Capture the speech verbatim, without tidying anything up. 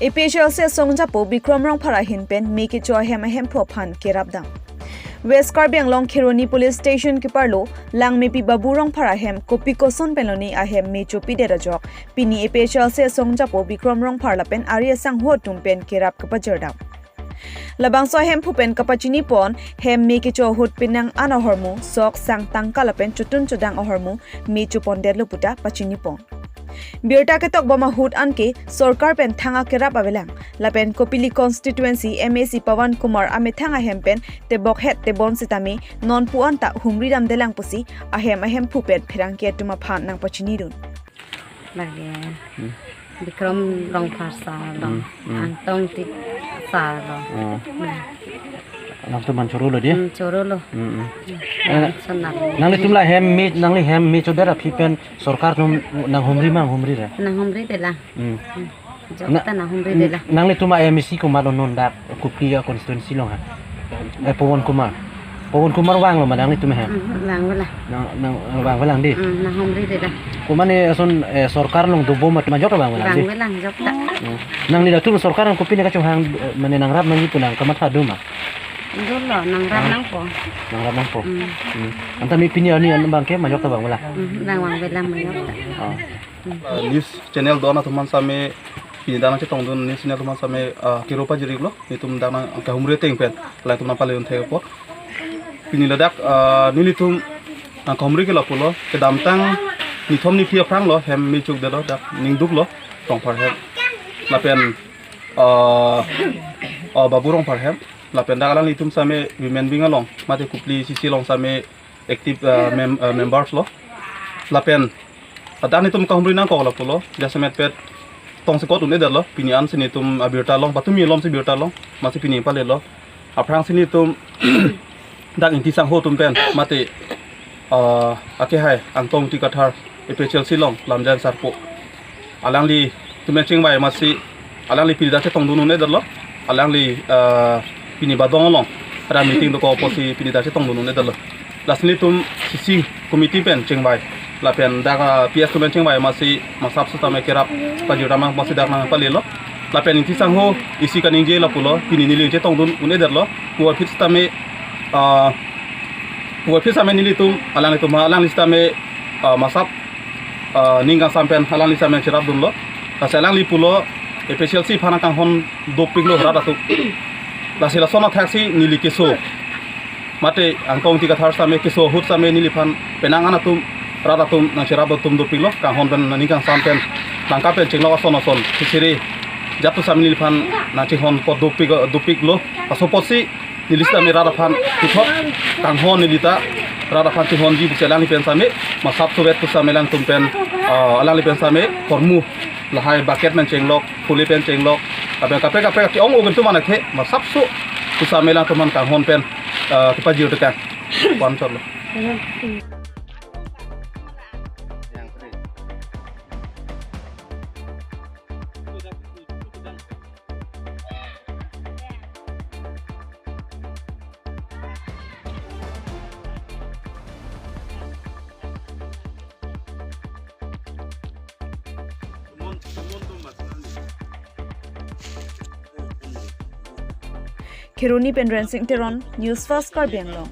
A P H L C asong japo Bikram Rongphar ahin pen me kecho ahem ahemphu aphan kerap dam. West Karbi Anglong Kheroni Police Station keparlo Langmepi Babu Rongphar ahem kopi koson pen lone ahem me chopidet ajok pini A P H L C asong japo Bikram Rongphar lapen ari asangho atum pen kerap kepajir dam. Labangso ahemphu pen kapachini pon hem me kecho ahut penang an ahormu, sok, sang, tangka lapen chotun chodang ahormu me chopondetlo puta pachini pon. Birta ketok bom ahut anke sorkar pen thang akerap avelang lapen Kopili constituency M A C Pawan Kumar amethang ahem pen tebok het tebon sitame non pu-an ta humri damdelang pusi ahem ahemphu pen pherangke atum aphan nangpachinidun. Lake Hmm. Bikram Rongphar sar lo, Hmm, hmm. Angtong Tik sar lo. Oh. Hmm. Nangtum man chorolo di? Hmm, chorolo. Hmm, hmm. Hmm. Eh, Sonal. Nanglitum la hem me, nangli hem me chodet aphi pen sorkar atum nanghumri ma nanghumri re? Nanghumridelang. Hmm. Hmm. Jok Na-, ta nanghumridelang. Nanglitum a M A C komatlo non dak Kopili a constituency along ha? Eh, Pawan Kumar. Pawan Kumar vanglo ma nanglitum hem? Hmm, vangvelang. Nang, nang, vangvelang di? Hmm, nanghumridelang. Ko mane ason, eh, sorkar along dobom ma jok vangvelang di? Vangvelang jok ta. Hmm. Nangli latum sorkar along kopine kachonghang, eh, mane nangrap nangji pu nangkamatha do ma? Dolo, nangrap Ah. nangpo. Nangrap nangpo. Hmm. Hmm. Anta me pini arni an abangke majok ta vangvelang? Hmm, nangvangvelang majok ta. Oh. Hmm. Uh, news channel do-an atum aphan same pini dak nangchetongdun news channel atum aphan same, uh, kero pajir-iklo, netum dak nangkahumri ateng pen, latum nangpale-un thek apot. Pini ladak, uh, nelitum nangkahumri ke lapulo, kedamtang nithom niphli aphrang lo, hem me chokdetlo, dak ningduklo, Rongphar hem. Lapen, uh, uh, Babu Rongphar hem. Lapen dak alanglitum same women wing along, mate Kopili C C along same active, uh, mem-, uh, members lo. Lapen, adak netum kahumri nangkok lapulo, jasemet pet tongsekot un-edetlo, pini an si netum abirta long, patumi alom si birta long, masi pini palelo. Aphrang si netum dak Ingti sangho atum pen, mate, ah, akehai Angtong Tik Kathar A P H L C along, lamjang sarpo. Alanglitum chingvai masi, alangli pini dak chetongdun un-edetlo, alangli, ah, pini badong along, ram meeting dokok apotsi pini dak chetongdun un-edetlo. Lasi netum C C committee pen chingvai. Lapen dak, ah, P S atum pen chingvai masi masap sitame kerap pajir dam masi dak nangpalelo. Lapen Ingti sangho isi kaningje lapulo, pini neli chetongdun un-edetlo. Puvoiphit sitame, ah, puvoiphit sitame nelitum, alanglitum, alangli sitame, ah, masap, ah, ning kangsam pen alangli sitame cherapdunlo. Lasi alangli pulo A P H L C aphan kanghon dopiklo rat atum. Lasi lason athaksi neli keso, mate Angtong Tik Kathar sitame keso ahut sitame neliphan penang an atum, rat atum nangcherap atum dopiklo, kanghon pen ning kangsam pen, tangka pen chenglok ason ason, sisiri jat atum sitame neliphan nangchinghon apot dopik, dopiklo. Laso apotsi neli sitame rat aphan puthot kanghon neli ta rat aphan chinghonji pusi alangli pen sitame masap sovet pu sitame alangtum pen, ah, alangli pen sitame hormu lahai bucket pen chenglok, phuli pen chenglok, lapen kaprek kaprek ke-ong ogen atum anakhe masapso pu sitame alangtum aphan kanghon pen, ah, kepajir tekang. Wan chotlo. Kheroni pen Rensing Teron, News First Karbi Anglong.